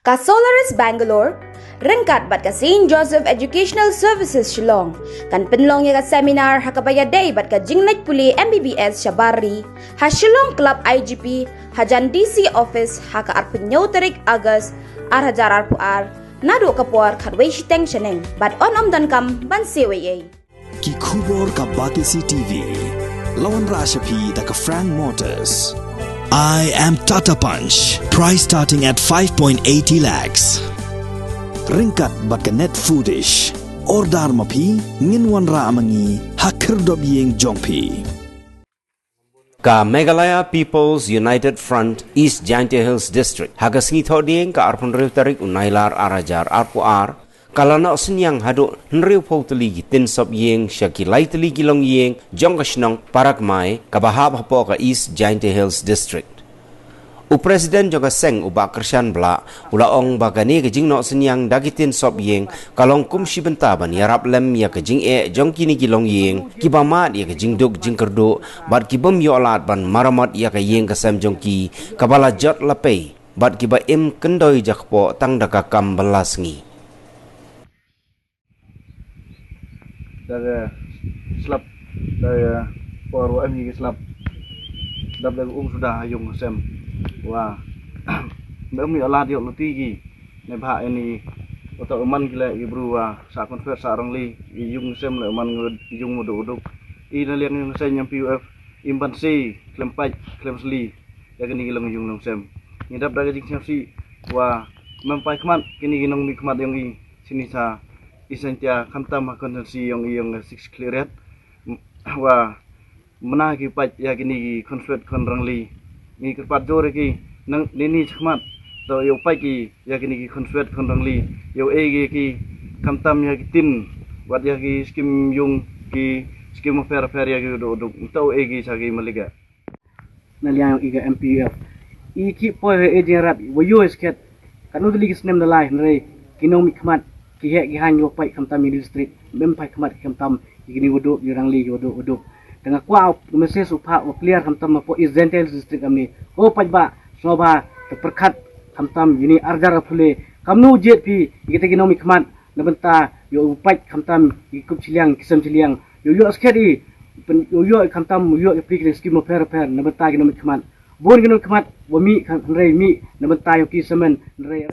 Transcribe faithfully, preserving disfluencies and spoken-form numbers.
Ka Solaris Bangalore ryngkat bad ka Saint Joseph Educational Services Shillong kan pynlong ïa ka seminar ha kaba ïadei bad ka jingleit pule M B B S shabar ri ha Shillong Club I G P hajan D C Office ha ka arphew hynñiew tarik August ar hajar arphew ar naduh ka por khatwei shiteng shaneng bad yn ym donkam ban siew ei ei. Ki khubor ka Batesi T V. La wanrah sha phi da ka Frank Motors. I am Tata Punch. Price starting at five point eighty lakhs. Ryngkat bad ka Net Foodish. Order ma phi, ngin wanrah ma ngi ha khyrdop ïing jong phi. Ka Meghalaya People's United Front East Jaintia Hills District ha ka sngi Thohdieng ka arphew hynriew tarik u Nailar ar hajar arphew ar ka la noh synñiang haduh hynriewphew tylli ki tin sop ïing sha ki lai tylli ki longïing jong ka shnong Parakmai kaba hap hapoh ka East Jaintia Hills District. U President jong ka seng u Bah Kyrshan Blah u la ong ba kane ka jingnoh synñiang da ki tin sop ïing ka long kum shi bynta ban ïarap lem ïa ka jingeh jong kine ki longïing kiba mad ïa ka jingduk jingkyrduh bad ki bym ïoh lad ban maramot ïa ka ïing ka sem jong ki kaba la jot la pei bad kiba im kyndoi jakpoh tang da ka kam ba la sngi. Da ka slap, da ka por wa em hi ka slap. Dap da ka um suda ha yung sem. Wa em hi alad yok luti ki. Ne bha eni. Oto man ki le ki bru wa sa konfer sa rangli. Ki yung sem le man ngut yung muduk uduk. I na liang yung sem nyam P U F. Im ban si klem pait klem sli. Ya kini ki long yung long sem. Ngi dap da ka jing sem si wa mem pai khmat kini ki nong mi khmat yung i sini sa. Isan tia khamtam ha konsensi yong i yong six clearet. Wa mena ki pait ya kini ki konsuet kon rangli. Ngi kyrpad jor ki nang nini chkhmat. To yow pait ki ya kini ki konsuet kon rangli. Yow e ki ki khamtam ya ki tin. Wat ya ki skim yung ki skim fer fer ya ki duk duk. To e ki sa ki maliga. Na liang i ka M P U F. I ki poi he e jing rap wa yo sket. Kan u dili ki snem da lai hynrei ki nong mi khmat ki hek ki han yo pai khamtam i district mem pai khmat khamtam i kini waduk i rangli i waduk waduk. Tengah kwa message u pha u clear khamtam ma po i Gentile district amni. O pai ba snoba te perkhat khamtam ini arjar apule. Kamnu jet pi i kita ki nong mi khmat na bynta yo u pai khamtam i kup chiliang kisam chiliang. Yo yo sket i pen yo yo khamtam yo i pli ki skim pher pher na bynta ki nong mi khmat. Bun ki nong mi khmat wa mi hynrei mi na bynta yo ki semen hynrei.